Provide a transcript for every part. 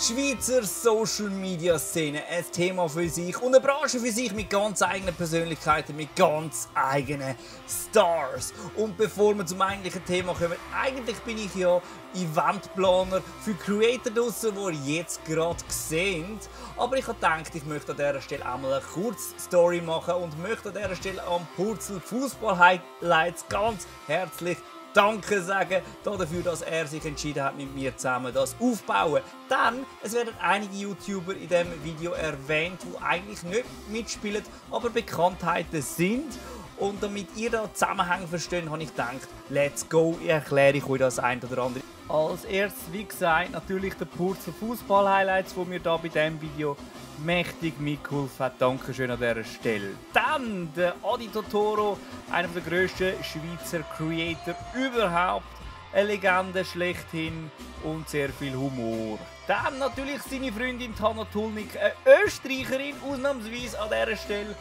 Schweizer Social Media Szene, ein Thema für sich und eine Branche für sich mit ganz eigenen Persönlichkeiten, mit ganz eigenen Stars. Und bevor wir zum eigentlichen Thema kommen, eigentlich bin ich ja Eventplaner für Creator draussen, die ihr jetzt gerade seht. Aber ich habe gedacht, ich möchte an dieser Stelle einmal eine Kurzstory machen und möchte an dieser Stelle am Purzel Fußball-Highlights ganz herzlich Danke sagen dafür, dass er sich entschieden hat, mit mir zusammen das aufzubauen. Denn es werden einige YouTuber in diesem Video erwähnt, die eigentlich nicht mitspielen, aber Bekanntheiten sind. Und damit ihr da Zusammenhänge versteht, habe ich gedacht, let's go, ich erkläre euch das ein oder andere. Als erstes, wie gesagt, natürlich der Purzel Fußball-Highlights, wo mir da bei diesem Video mächtig mitgeholfen hat. Dankeschön an dieser Stelle. Dann der Adi Totoro, einer der grössten Schweizer Creator überhaupt. Eine Legende schlechthin und sehr viel Humor. Dann natürlich seine Freundin Tana Tulnik, eine Österreicherin, ausnahmsweise an dieser Stelle.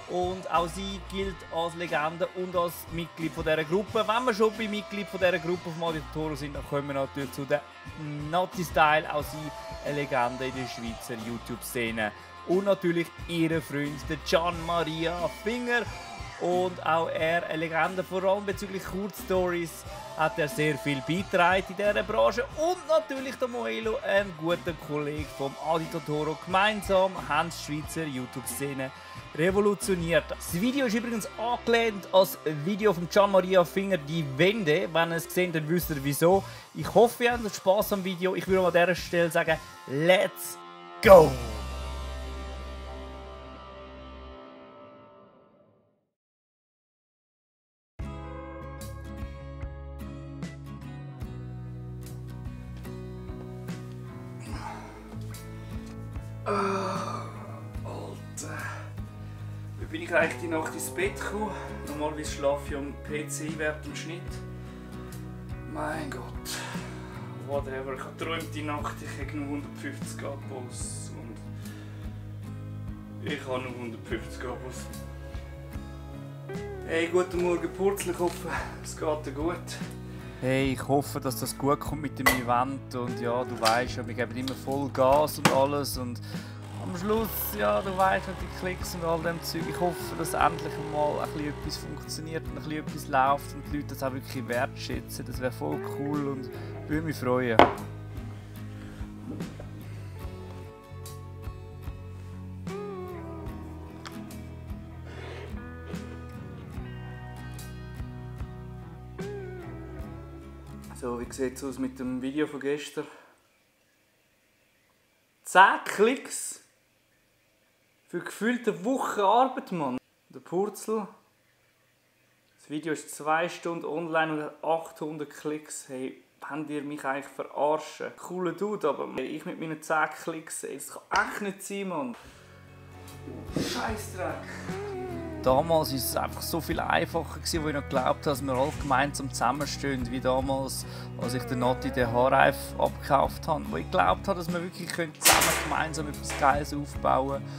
Und auch sie gilt als Legende und als Mitglied von dieser Gruppe. Wenn wir schon bei Mitglied von dieser Gruppe von Adi Totoro sind, dann kommen wir natürlich zu der Nati Style, auch sie eine Legende in der Schweizer YouTube-Szene. Und natürlich ihr Freund, der Gian Maria Finger. Und auch er eine Legende, vor allem bezüglich Kurzstories, hat er sehr viel beigetragen in dieser Branche. Und natürlich der Moelo, ein guter Kollege vom Adi Totoro. Gemeinsam haben die Schweizer YouTube-Szene revolutioniert. Das Video ist übrigens angelehnt als Video von Gian Maria Finger, die Wende. Wenn ihr es seht, dann wisst ihr wieso. Ich hoffe, ihr habt Spaß am Video. Ich würde an dieser Stelle sagen, let's go! Alter. Wie bin ich eigentlich die Nacht ins Bett gekommen? Normalerweise schlafe ich am PC während dem Schnitt. Mein Gott. Whatever. Ich habe geträumt die Nacht, ich habe nur 150 Abos. Und ich habe nur 150 Abos. Hey, guten Morgen Purzel, ich hoffe, es geht dir gut. Hey, ich hoffe, dass das gut kommt mit dem Event und ja, du weißt ja, wir geben immer voll Gas und alles und am Schluss, ja, du weißt ja, die Klicks und all dem Zeug. Ich hoffe, dass endlich mal ein bisschen etwas funktioniert und ein bisschen etwas läuft und die Leute das auch wirklich wertschätzen. Das wäre voll cool und würde mich freuen. So, wie sieht es aus mit dem Video von gestern? 10 Klicks für gefühlte Woche Arbeit, Mann. Der Purzel. Das Video ist 2 Stunden online und hat 800 Klicks. Hey, wollt ihr mich eigentlich verarschen? Cooler Dude, aber ich mit meinen 10 Klicks, ey, das kann echt nicht sein, Mann. Scheissdreck. Damals war es einfach so viel einfacher, als ich noch geglaubt habe, dass wir alle gemeinsam zusammenstehen, wie damals, als ich den Nati den Haarreif abgekauft habe. Wo ich geglaubt habe, dass wir wirklich zusammen gemeinsam etwas Geiles aufbauen können.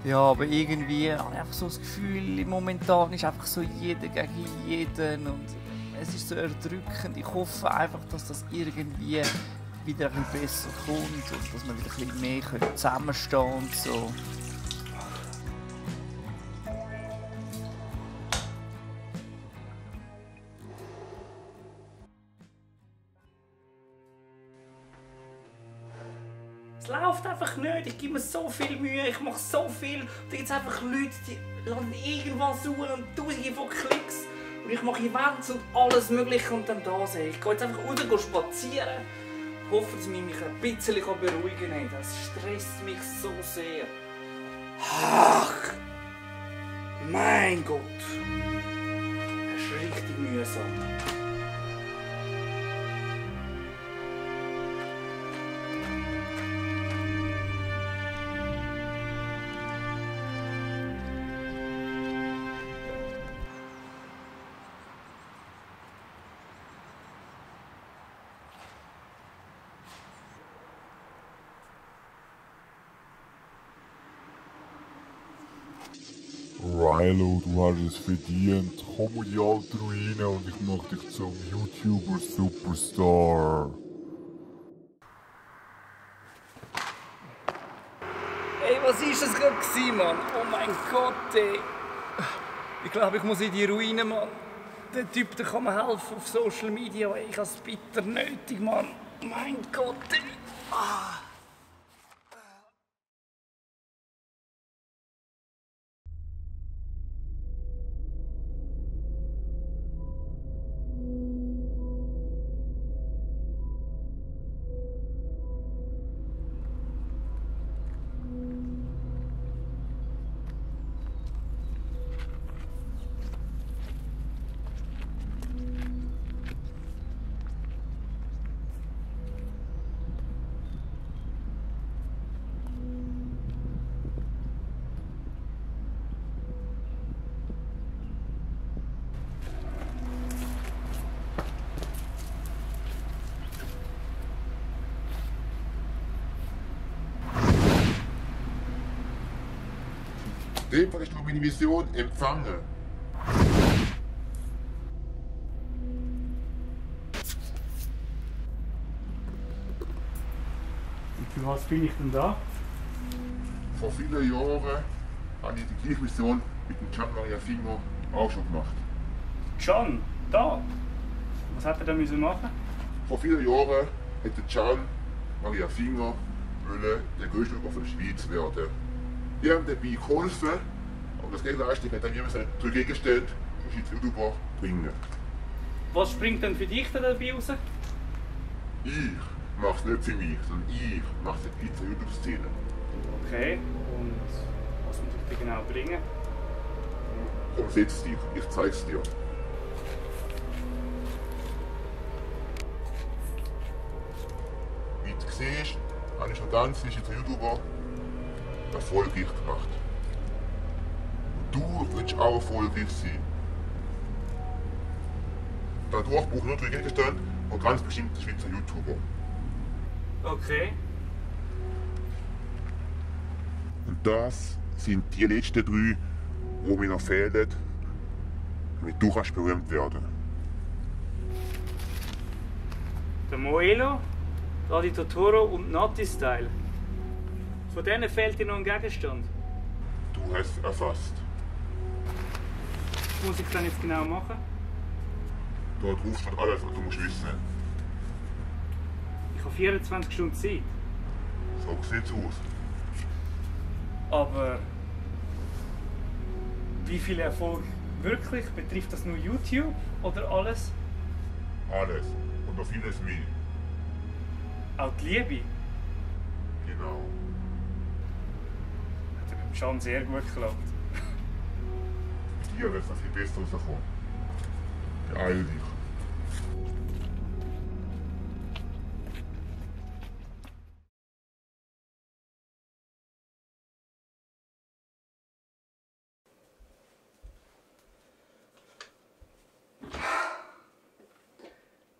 Ja, aber irgendwie habe ich einfach so das Gefühl, momentan ist einfach so jeder gegen jeden und es ist so erdrückend. Ich hoffe einfach, dass das irgendwie wieder ein bisschen besser kommt und dass wir wieder ein bisschen mehr zusammenstehen und so. Es läuft einfach nicht, ich gebe mir so viel Mühe, ich mache so viel. Da gibt es einfach Leute, die lassen irgendwas suchen und tausende von Klicks. Und ich mache Events und alles mögliche und dann da sehe ich. Ich gehe jetzt einfach raus spazieren. Ich hoffe, dass mich ein bisschen beruhigen kann. Das stresst mich so sehr. Ach, mein Gott. Das ist richtig mühsam. Rilo, du hast es verdient. Komm in die alte Ruine und ich mache dich zum YouTuber-Superstar. Ey, was ist das gerade gewesen, Mann? Oh mein Gott, ey. Ich glaube, ich muss in die Ruine, Mann. Der Typ, der kann mir helfen auf Social Media. Ey. Ich habe es bitter nötig, Mann. Mein Gott, ey. Ah. In dem Fall ist nur meine Mission empfangen. Und für was bin ich denn da? Vor vielen Jahren habe ich die gleiche Mission mit dem Gian Maria Finger auch schon gemacht. John, da? Was hat er da müssen machen? Vor vielen Jahren hat der Gian Maria Finger der größte Flughafen der Schweiz werden. Die haben dabei geholfen, aber das Gegenleistung hat dann jemand drei Gegenstände für Schweizer YouTuber bringen. Was springt denn für dich da dabei raus? Ich mache es nicht für mich, sondern ich mache es für die Schweizer YouTube-Szene. Okay, und was muss ich dir genau bringen? Komm, setz dich, ich zeig's dir. Wie du siehst, habe ich schon ganz viele Schweizer YouTuber erfolgreich gemacht. Und du willst auch erfolgreich sein. Dadurch brauche ich nur drei Gegenstände von ganz bestimmten Schweizer YouTuber. Okay. Und das sind die letzten drei, die mir noch fehlen, damit du kannst berühmt werden. Der Moelo, der Adi Totoro und Nati Style. Von denen fehlt dir noch ein Gegenstand. Du hast es erfasst. Was muss ich dann jetzt genau machen? Dort drauf steht alles, was du musst wissen. Ich habe 24 Stunden Zeit. So sieht's aus. Aber wie viel Erfolg wirklich? Betrifft das nur YouTube oder alles? Alles. Und noch vieles mehr. Auch die Liebe? Genau. Hat beim Can sehr gut geklappt. Mit dir wird es noch viel besser rauskommen. Beeil dich.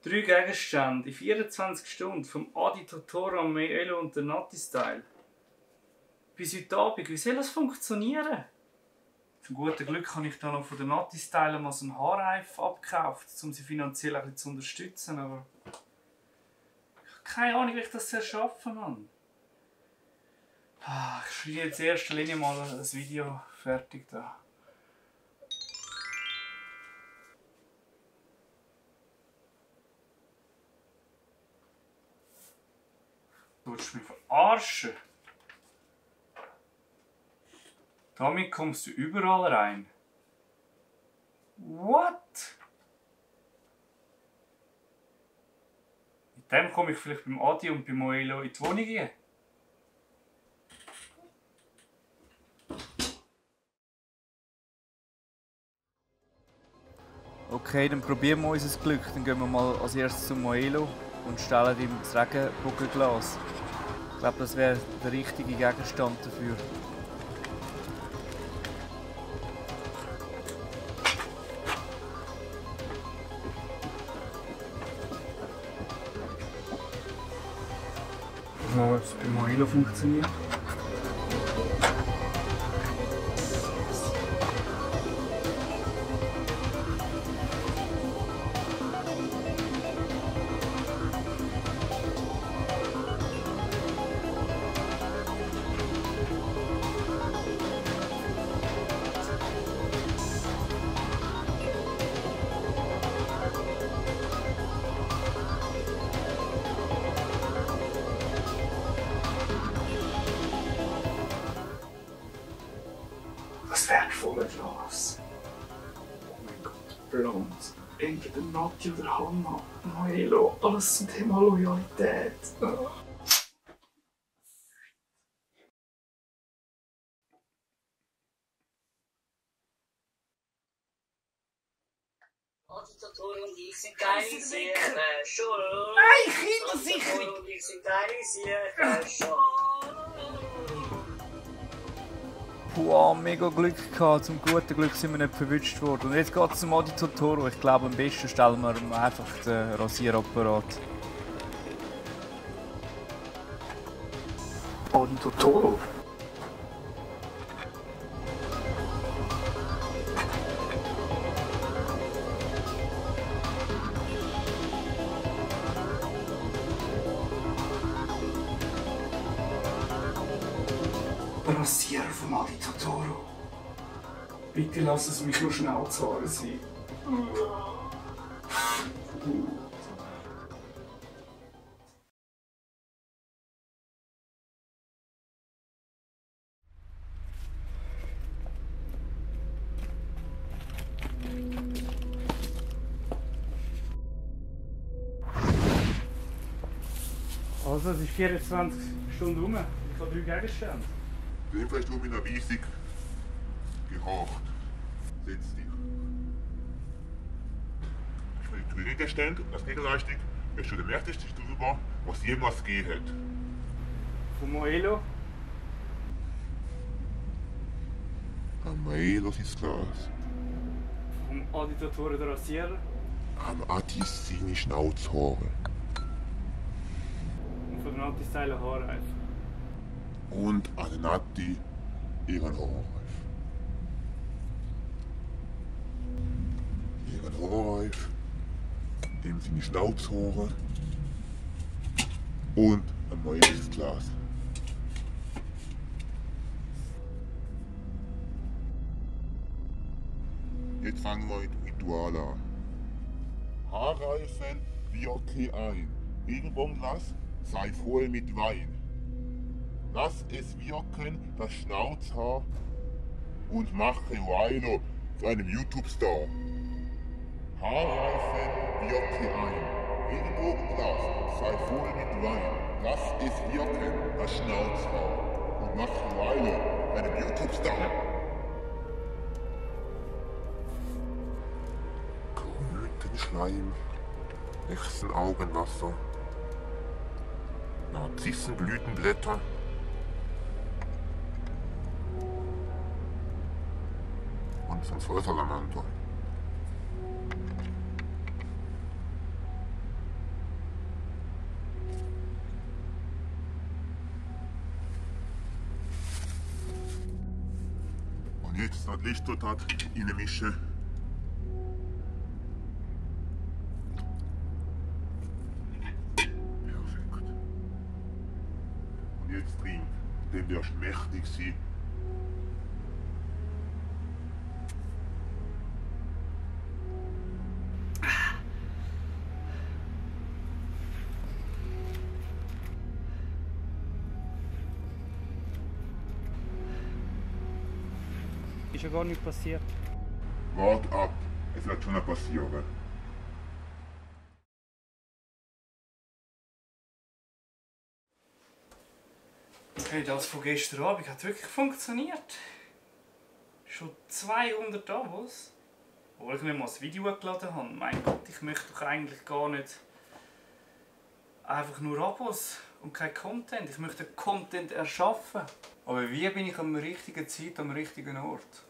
Drei Gegenstände in 24 Stunden vom Adi Totoro, Moelo und der Nati Style. Bis heute Abend, wie soll das funktionieren? Zum guten Glück habe ich da noch von der Nati Style mal so einen Haarreif abgekauft, um sie finanziell ein bisschen zu unterstützen, aber ich habe keine Ahnung, wie ich das schaffen soll. Ich schreibe jetzt in erster Linie mal ein Video fertig da. Du willst mich verarschen? Damit kommst du überall rein. What? Mit dem komme ich vielleicht beim Adi und beim Moelo in die Wohnung gehen. Okay, dann probieren wir unser Glück. Dann gehen wir mal als erstes zum Moelo und stellen ihm das Regenbogenglas. Ich glaube, das wäre der richtige Gegenstand dafür. Mal, ob es bei Moelo funktioniert. voller Glas. Oh mein Gott, blond. Entweder Nati oder Hanna. Maelo, alles zum Thema Loyalität. Und ich sind keine sehr schon. Nein, Kindersicherung! Und ich sind keine sehr schon. Puh, mega Glück gehabt. Zum guten Glück sind wir nicht verwünscht worden. Und jetzt geht es zum Adi Totoro. Ich glaube, am besten stellen wir ihm einfach den Rasierapparat. Adi Totoro? Rasierer von Adi Totoro. Bitte lass es mich nur Schnauzhaare sein. Also, es ist 24 Stunden rum. Ich habe 3 Gegenstände. Auf jeden Fall hast du mit einer Weisung gehorcht. Setz dich. Ich will die Gegenstände und als Gegenleistung hast du den mächtigsten drüber, was es jemals gegeben hat. Von Moelo. Am Maelo sein Glas. Vom Adi Totoro der Rasierer. Am Atis seine Schnauzhaare. Und von der Nati-Style Haarreifen. Und an Nati ihren Haarreif. Ihren Haarreif, dem seine Schnauzhaare und ein neues Glas. Jetzt fangen wir mit dem Ritual an. Haarreifen wirke ein. Regenbogenglas sei voll mit Wein. Lass es wirken, das Schnauzhaar, und mache Wailo zu einem YouTube-Star. Haarreifen wirke ein. Regenbogenglas sei voll mit Wein. Lass es wirken, das Schnauzhaar, und mache Wailo zu einem YouTube-Star. Schleim, Echsen, Augenwasser, Narzissenblütenblätter und zum Feuersalamander. Und jetzt das Licht dort reinmischen. Jetzt trink, dem wirst mächtig sein. Ist ja gar nichts passiert. Wart ab, es wird schon noch passieren. Hey, das von gestern Abend hat wirklich funktioniert. Schon 200 Abos. Obwohl ich mir mal das Video geladen habe. Mein Gott, ich möchte doch eigentlich gar nicht einfach nur Abos und kein Content. Ich möchte Content erschaffen. Aber wie bin ich am richtigen Zeit, am richtigen Ort?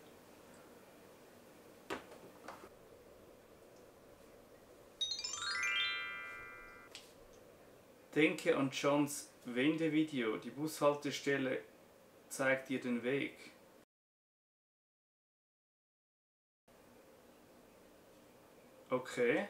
Denke an Johns Wendevideo. Die Bushaltestelle zeigt dir den Weg. Okay.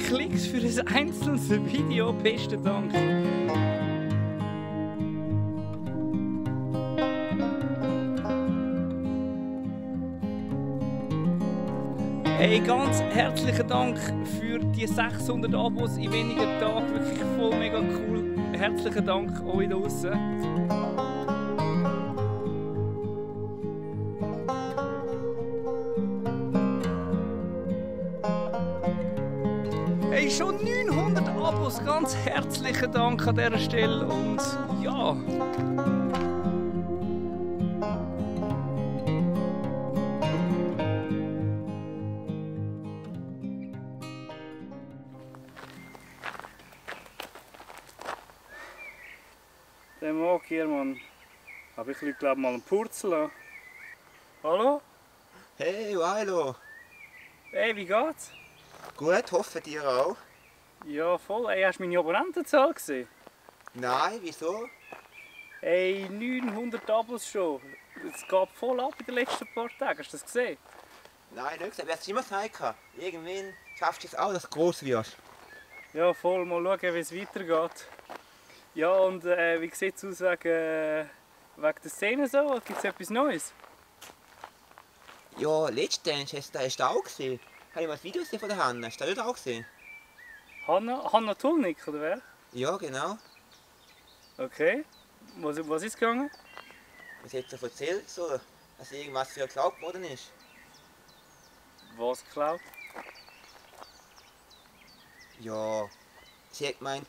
Klicks für ein einzelnes Video. Besten Dank. Hey, ganz herzlichen Dank für die 600 Abos in wenigen Tagen. Wirklich voll mega cool. Herzlichen Dank euch da draussen. Hey, schon 900 Abos. Ganz herzlichen Dank an dieser Stelle. Und ja. Der mag hier, Mann. Habe ich glaube mal einen Purzel. Hallo? Hey, hallo. Hey, wie geht's? Gut, hoffe dir auch. Ja, voll. Hey, hast du meine Abonnentenzahl gesehen? Nein, wieso? Hey, 900 Abos schon. Es geht voll ab in den letzten paar Tagen. Hast du das gesehen? Nein, nicht gesehen. Wer es immer gesagt, irgendwann schaffst du es auch, dass du gross wirst. Ja, voll. Mal schauen, wie es weitergeht. Ja, und wie sieht es aus wegen der Szene so? Gibt es etwas Neues? Ja, letztens hast du auch gesehen. Habe ich mal ein Video gesehen von der Hanna. Hast du das nicht auch gesehen? Hanna Tulnik, oder wer? Ja, genau. Okay. Was ist gegangen? Was hat sie erzählt, so, dass irgendwas für ihr geklaut worden ist? Was geklaut? Ja, sie hat gemeint,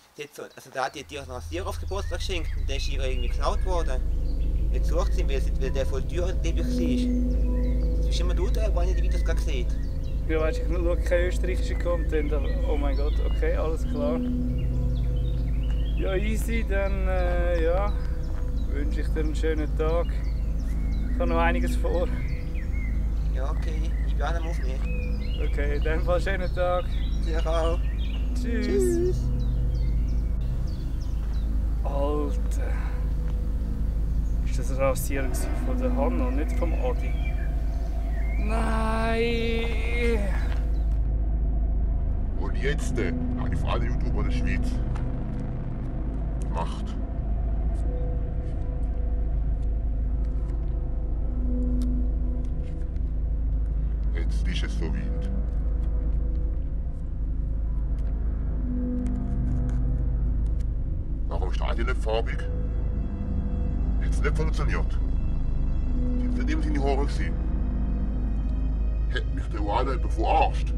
da hat die dir noch ein Tier auf Geburtstag geschenkt und der ist ihr irgendwie geklaut worden. Jetzt sucht sie ihn, weil der voll teuer und Teppich war. Das bist immer du der eine die Videos gerade gesehen. Ja, weißt du, ich schaue keinen österreichischen Content, aber oh mein Gott, okay, alles klar. Ja, easy, dann ja, wünsche ich dir einen schönen Tag. Ich habe noch einiges vor. Ja, okay, ich bin auch am Aufnehmen. Okay, in dem Fall schönen Tag. Dir auch. Tschüss. Tschüss. Alter. Ist das ein Rasierer von der Hanna, nicht vom Adi? Nein! Und jetzt habe ich für alle YouTuber der Schweiz gemacht. Jetzt ist es so weit. Warum ist die nicht farbig? Hat es nicht funktioniert. Die sind nicht immer seine Haare gewesen. Hat mich der Wale jemand verarscht?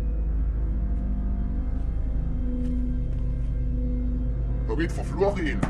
Da wird verfluche ihn.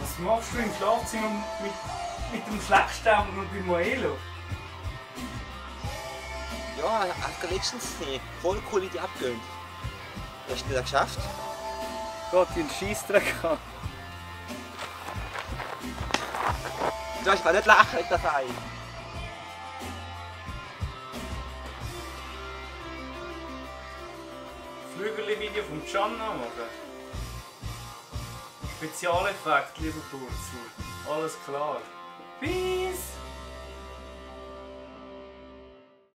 Was machst du im Schlafzimmer mit dem Schleckständer und dem Moelo? Ja, hast du letztens gesehen. Voll cool, wie die abgehen. Hast du das geschafft? Gott, den Scheissdreck an. Du hast gar nicht lachen mit dabei. Flügel-Video vom Can machen. Spezialeffekt, lieber Purzel. Alles klar. Peace!